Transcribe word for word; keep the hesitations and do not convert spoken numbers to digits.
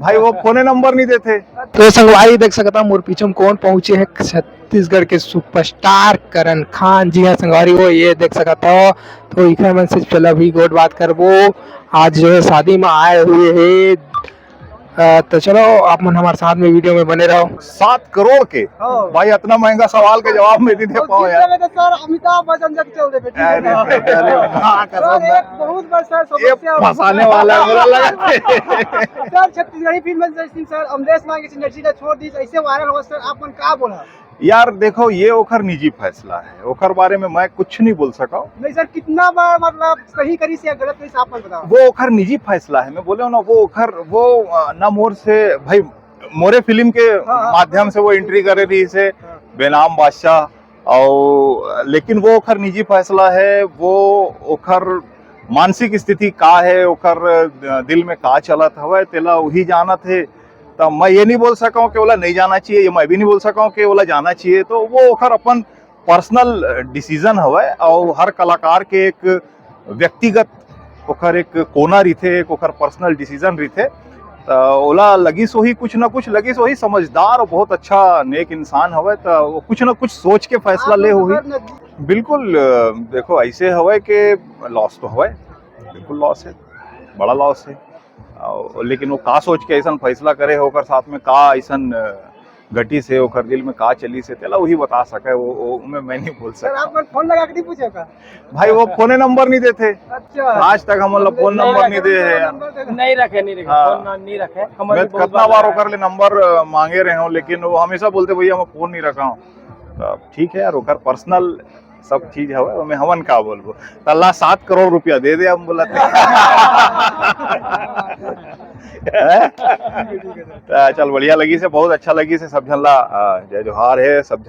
भाई, वो phone number नहीं देते। तो संगवारी देख सकता हूँ, मोर पीछे में कौन पहुंचे है, छत्तीसगढ़ के सुपरस्टार करण खान जी है संगवारी, वो ये देख सकता हो। तो इखर मन से चलो अभी गोठ बात करबो। आज जो है शादी में आए हुए है, अ, तो चलो आप मन हमारे साथ में वीडियो में बने रहो। सात करोड़ के? हाँ। भाई, इतना महंगा सवाल के जवाब मैं नहीं दे और पाऊँ जिस यार। जगह तो सर अमिताभ बच्चन जग चल रहे बेटी। अरे, अरे, वाह, सर, कसम। एक बहुत बड़ा सर ये समस्या है। फंसाने वाला है, मुझे लगा। Sir, Chhattisgarhi film industry sir Amlesh मांगे इंडस्ट्री ला छोड़ दी, ऐसे वायरल हो सर, आप मन का बोला? यार देखो, ये ओखर निजी फैसला है, ओखर बारे में मैं कुछ नहीं बोल सका। नहीं सर, कितना बार मतलब सही करिस या गलत करिस, आप मन बताओ। वो ओखर निजी फैसला है, मैं बोले हूँ ना, वो ओखर, वो अ, ना मोर से भाई, मोरे फिल्म के हाँ, हाँ। माध्यम से वो एंट्री करे रहिस हे, हाँ। बेनाम बादशाह, और लेकिन वो ओखर निजी फैसला है, वो ओखर मानसिक स्थिति का है, ओखर अ, दिल में का चलत हवय, तेला वही जानत हे। त मैं ये नहीं बोल सका हूँ कि ओला नहीं जाना चाहिए, ये मैं भी नहीं बोल सका हूँ कि ओला जाना चाहिए। तो वो ओखर अपन पर्सनल डिसीजन हवय, और हर कलाकार के एक व्यक्तिगत ओखर एक कोना रहिथे, एक ओखर पर्सनल डिसीजन रहिथे। त ओला लगिस होही कुछ ना कुछ, लगिस होही, समझदार और बहुत अच्छा नेक इंसान हवय, त वो कुछ ना कुछ सोच के फैसला ले होही। बिल्कुल, अ, देखो, ऐसे हवय कि लॉस तो हवय, बिल्कुल लॉस है, बड़ा लॉस है। और लेकिन वो का सोच के ऐसन फैसला करे हे, ओकर साथ में का ऐसन, अ, घटिस हे, ओकर दिल में का चलिस हे, तेला वही बता सके, वो, वो मैं, मैं नहीं बोल सर, सकता। आप मन फोन लगा के नहीं पूछे का? भाई, वो फोने नंबर नहीं देते। अच्छा। आज तक हमन ला फोन नंबर नहीं दे हे यार। नंबर दे दो। नहीं रखे, नहीं रखे, हाँ। फोन ना, नहीं रखे। हमन मैं भी बहुत कितना बार बार ओकर ले नंबर, अ, मांगे रहे हूँ, लेकिन वो हमेशा बोलते, "भैया, मैं फोन नहीं रखा हूँ।" तो ठीक है यार, ओकर पर्सनल सब चीज हवे, ओमे हमन का बोलबो। त ला सात करोड़ रुपया दे दे, हम बोलत हैं। त चल, बढ़िया लगिस हे, बहुत अच्छा लगिस हे सब झन ला। अ, जय जोहार हे सब झन।